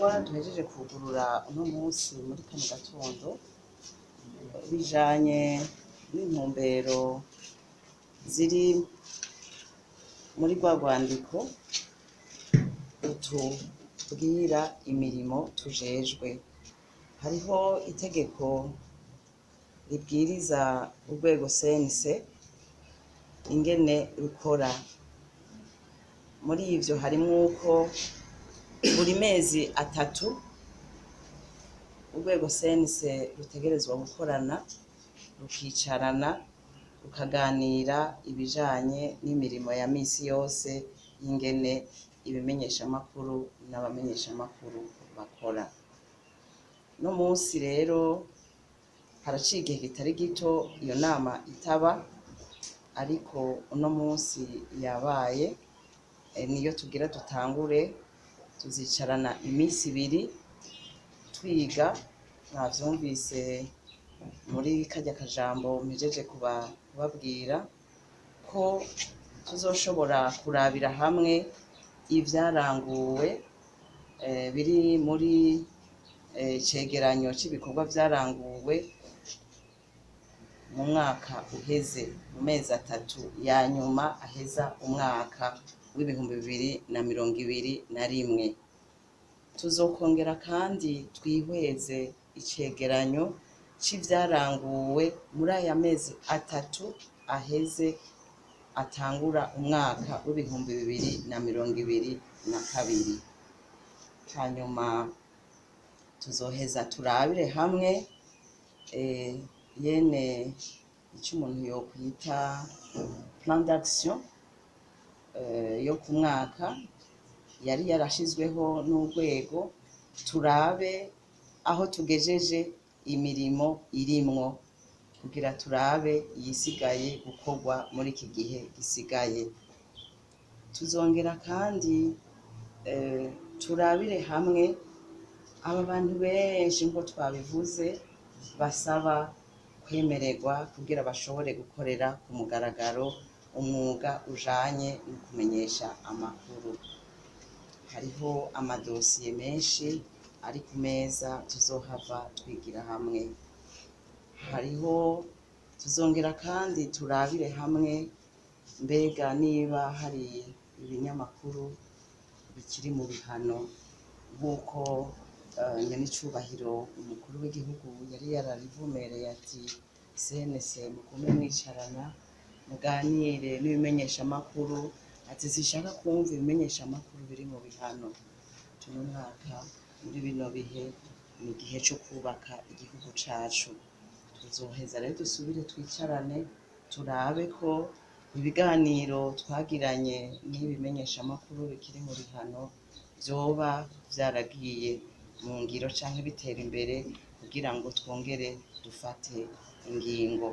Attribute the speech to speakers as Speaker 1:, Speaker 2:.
Speaker 1: Ibikorwa duhejeje kugurura uno munsi muri kano gatondo bijanye n'intumbero ziri muri rwa rwandiko rutubwira imirimo tujejwe. Hariho itegeko ribwiriza urwego CNC ingene rukora. Muri ivyo harimwo uko buri mezi atatu urwego CNC rutegerezwa gukorana, rukicarana, rukaganira ibijanye n'imirimo ya misi yose y'ingene ibimenyeshamakuru n'abamenyeshamakuru bakora. Uno munsi rero haraciye igihe kitari gito iyo nama itaba, ariko uno munsi yabaye, niyo tugira dutangure. Tuzicarana imisi ibiri twiga. Mwavyumvise muri karya kajambo mpejeje kubabwira ko tuzoshobora kurabira hamwe ivyaranguwe biri muri cegeranyo c'ibikorwa vyaranguwe mu mwaka uheze, mu mezi atatu ya nyuma aheza umwaka w'2021. Tuzokongera kandi twihweze icegeranyo c'ivyaranguwe muri aya mezi atatu aheze atangura umwaka w'2022. Hanyuma tuzoheza turabire hamwe yene ico umuntu yokwita plan d'action yo ku mwaka yari yarashizweho n'urwego, turabe aho tugejeje imirimo irimwo kugira turabe iyisigaye gukorwa muri iki gihe gisigaye. Tuzongera kandi turabire hamwe aba bantu benshi nko twabivuze basaba kwemererwa kugira bashobore gukorera ku mugaragaro umwuga ujanye no kumenyesha amakuru. Hariho amadosiye menshi ari ku meza tuzohava twigira hamwe. Hariho tuzongera kandi turabire hamwe mbega niba hari ibinyamakuru bikiri mu bihano, nk'uko nyenicubahiro umukuru w'igihugu yari yararivumereye ati: "CNC mugume mwicarana muganire n'ibimenyeshamakuru", ati: "Sinshaka kumva ibimenyeshamakuru biri mu bihano." Tuno mwaka muri bino bihe ni igihe co kubaka igihugu cacu. Tuzoheza rero dusubire twicarane turabe ko ibiganiro twagiranye n'ibimenyeshamakuru bikiri mu bihano vyoba vyaragiye mu ngiro canke bitera imbere kugira ngo twongere dufate ingingo.